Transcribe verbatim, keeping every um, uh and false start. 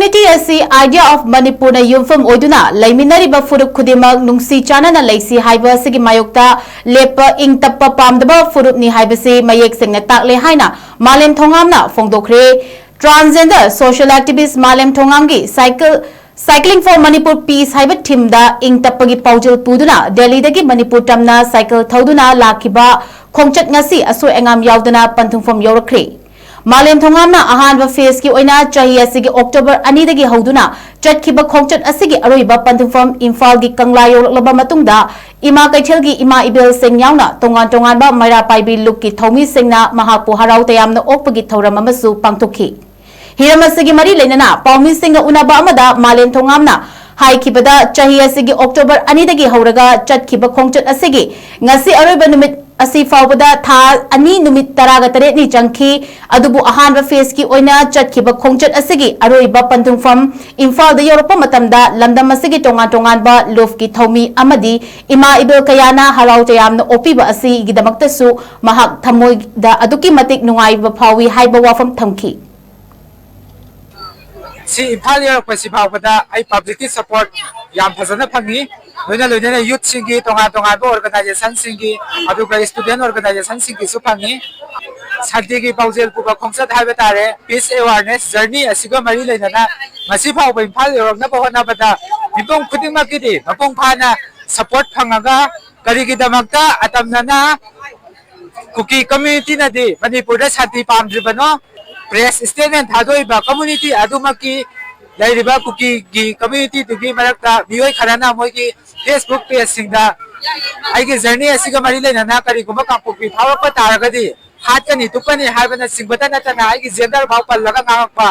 Unity ꯑꯁꯤ Idea of Manipurꯅ ꯌꯨꯝꯐꯝ ꯑꯣꯏꯗꯨꯅ ꯂꯩꯃꯤꯟꯅꯔꯤꯕ ꯐꯨꯔꯨꯞ ꯈꯨꯗꯤꯡꯃꯛ ꯅꯨꯡꯁꯤ ꯆꯥꯟꯅꯅ ꯂꯩꯁꯤ ꯍꯥꯏꯕ ꯑꯁꯤꯒꯤ ꯃꯥꯌꯣꯛꯇ ꯂꯦꯞꯄ ꯏꯪ ꯇꯞꯄ ꯄꯥꯝꯗꯕ ꯐꯨꯔꯨꯞꯅꯤ ꯍꯥꯏꯕꯁꯤ ꯃꯌꯦꯛ ꯁꯦꯡꯅ ꯇꯥꯛꯂꯦ ꯍꯥꯏꯅ ꯃꯥꯂꯦꯝ ꯊꯣꯉꯥꯝꯅ ꯐꯣꯡꯗꯣꯛꯈ꯭ꯔꯦ꯫ Transgender social activist ꯃꯥꯂꯦꯝ ꯊꯣꯉꯥꯝꯒꯤ Cycle Cycling for Manipur Peace ꯍꯥꯏꯕ themeꯗ ꯏꯪ ꯇꯞꯄꯒꯤ ꯄꯥꯎꯖꯦꯜ ꯄꯨꯗꯨꯅ ꯗꯦꯜꯂꯤꯗꯒꯤ ꯃꯅꯤꯄꯨꯔ ꯇꯝꯅ ꯁꯥꯏꯀꯜ ꯊꯧꯗꯨꯅ ꯂꯥꯛꯈꯤꯕ ꯈꯣꯡꯆꯠ ꯉꯁꯤ ꯑꯁꯣꯏ ꯑꯉꯥꯝ ꯌꯥꯎꯗꯅ ꯄꯟꯊꯨꯡꯐꯝ ꯌꯧꯔꯛꯈ꯭ꯔꯦ꯫ ꯃꯥꯂꯦꯝ ꯊꯣꯉꯥꯝꯅ ꯑꯍꯥꯟꯕ phaseꯀꯤ ꯑꯣꯏꯅ ꯆꯍꯤ ꯑꯁꯤꯒꯤ October ꯑꯅꯤꯗꯒꯤ ꯍꯧꯗꯨꯅ ꯆꯠꯈꯤꯕ ꯈꯣꯡꯆꯠ ꯑꯁꯤꯒꯤ ꯑꯔꯣꯏꯕ ꯄꯟꯊꯨꯡꯐꯝ ꯏꯝꯐꯥꯜꯒꯤ ꯀꯪꯂꯥ ꯌꯧꯔꯛꯂꯕ ꯃꯇꯨꯡꯗ ꯏꯃꯥ ꯀꯩꯊꯦꯜꯒꯤ ꯏꯃꯥ ꯏꯕꯦꯜꯁꯤꯡ ꯌꯥꯎꯅ ꯇꯣꯉꯥꯟ ꯇꯣꯉꯥꯟꯕ ꯃꯩꯔꯥ ꯄꯥꯏꯕꯤ ꯂꯨꯞꯀꯤ ꯊꯧꯃꯤꯁꯤꯡꯅ ꯃꯍꯥꯛꯄꯨ ꯍꯔꯥꯎ ꯇꯌꯥꯝꯅ ꯑꯣꯛꯄꯒꯤ ꯊꯧꯔꯝ ꯑꯃꯁꯨ ꯄꯥꯡꯊꯣꯛꯈꯤ꯫ ꯍꯤꯔꯝ ꯑꯁꯤꯒꯤ ꯃꯔꯤ ꯂꯩꯅꯅ ꯄꯥꯎꯃꯤꯁꯤꯡꯒ ꯎꯅꯕ ꯑꯃꯗ ꯃꯥꯂꯦꯝ ꯊꯣꯉꯥꯝꯅ ꯍꯥꯏꯈꯤꯕꯗ ꯆꯍꯤ ꯑꯁꯤꯒꯤ October ꯑꯅꯤꯗꯒꯤ ꯍꯧꯔꯒ ꯆꯠꯈꯤꯕ ꯈꯣꯡꯆꯠ ꯑꯁꯤꯒꯤ ꯉꯁꯤ ꯑꯔꯣꯏꯕ ꯅꯨꯃꯤꯠ ꯑꯁꯤ ꯐꯥꯎꯕꯗ ꯊꯥ ꯑꯅꯤ ꯅꯨꯃꯤꯠ ꯇꯔꯥꯒ ꯇꯔꯦꯠꯅꯤ ꯆꯪꯈꯤ꯫ ꯑꯗꯨꯕꯨ ꯑꯍꯥꯟꯕ phaseꯀꯤ ꯑꯣꯏꯅ ꯆꯠꯈꯤꯕ ꯈꯣꯡꯆꯠ ꯑꯁꯤꯒꯤ ꯑꯔꯣꯏꯕ ꯄꯟꯊꯨꯡꯐꯝ ꯏꯝꯐꯥꯜꯗ ꯌꯧꯔꯛꯄ ꯃꯇꯝꯗ ꯂꯝꯗꯝ ꯑꯁꯤꯒꯤ ꯇꯣꯉꯥꯟ ꯇꯣꯉꯥꯟꯕ ꯂꯨꯞꯀꯤ ꯊꯧꯃꯤ ꯑꯃꯗꯤ ꯏꯃꯥ ꯏꯕꯦꯜ ꯀꯌꯥꯅ ꯍꯔꯥꯎ ꯇꯌꯥꯝꯅ ꯑꯣꯛꯄꯤꯕ ꯑꯁꯤꯒꯤꯗꯃꯛꯇꯁꯨ ꯃꯍꯥꯛ ꯊꯃꯣꯏꯗ ꯑꯗꯨꯛꯀꯤ ꯃꯇꯤꯛ ꯅꯨꯡꯉꯥꯏꯕ ꯐꯥꯎꯏ ꯍꯥꯏꯕ ꯋꯥꯐꯝ ꯊꯝꯈꯤ꯫ ꯁꯤ ꯏꯝꯐꯥꯜ ꯌꯧꯔꯛꯄꯁꯤ ꯐꯥꯎꯕꯗ ꯑꯩ publicꯀꯤ support ꯌꯥꯝ ꯐꯖꯅ ꯐꯪꯉꯤ꯫ ꯂꯣꯏꯅ ꯂꯣꯏꯅꯅ youthꯁꯤꯡꯒꯤ, ꯇꯣꯉꯥꯟ ꯇꯣꯉꯥꯟꯕ organizationꯁꯤꯡꯒꯤ, ꯑꯗꯨꯒ student organizationꯁꯤꯡꯒꯤꯁꯨ ꯐꯪꯉꯤ꯫ ꯁꯥꯟꯇꯤꯒꯤ ꯄꯥꯎꯖꯦꯜ ꯄꯨꯕ ꯈꯣꯡꯆꯠ ꯍꯥꯏꯕ ꯇꯥꯔꯦ, peace awareness journey ꯑꯁꯤꯒ ꯃꯔꯤ ꯂꯩꯅꯅ ꯉꯁꯤ ꯐꯥꯎꯕ ꯏꯝꯐꯥꯜ ꯌꯧꯔꯛꯅꯕ ꯍꯣꯠꯅꯕꯗ ꯃꯤꯄꯨꯝ ꯈꯨꯗꯤꯡꯃꯛꯀꯤꯗꯤ ꯃꯄꯨꯡ ꯐꯥꯅ support ꯐꯪꯉꯒ, ꯀꯔꯤꯒꯤꯗꯃꯛꯇ ꯑꯇꯝꯅꯅ ꯀꯨꯀꯤ communityꯅꯗꯤ ꯃꯅꯤꯄꯨꯔꯗ ꯁꯥꯟꯇꯤ ꯄꯥꯝꯗ꯭ꯔꯤꯕꯅꯣ? Press statement ꯊꯥꯗꯣꯛꯏꯕ community ꯑꯗꯨꯃꯛꯀꯤ ꯂꯩꯔꯤꯕ ꯀꯨꯀꯤꯒꯤ communityꯗꯨꯒꯤ ꯃꯔꯛꯇ ꯃꯤꯑꯣꯏ ꯈꯔꯅ ꯃꯣꯏꯒꯤ Facebook pageꯁꯤꯡꯗ ꯑꯩꯒꯤ journey ꯑꯁꯤꯒ ꯃꯔꯤ ꯂꯩꯅꯅ ꯀꯔꯤꯒꯨꯝꯕ ꯀꯥꯡꯄꯣꯛꯄꯤ ꯐꯥꯎꯔꯛꯄ ꯇꯥꯔꯒꯗꯤ ꯍꯥꯠꯀꯅꯤ, ꯇꯨꯞꯀꯅꯤ ꯍꯥꯏꯕꯅꯆꯤꯡꯕꯇ ꯅꯠꯇꯅ ꯑꯩꯒꯤ gender ꯐꯥꯎ ꯄꯜꯂꯒ ꯉꯥꯡꯉꯛꯄ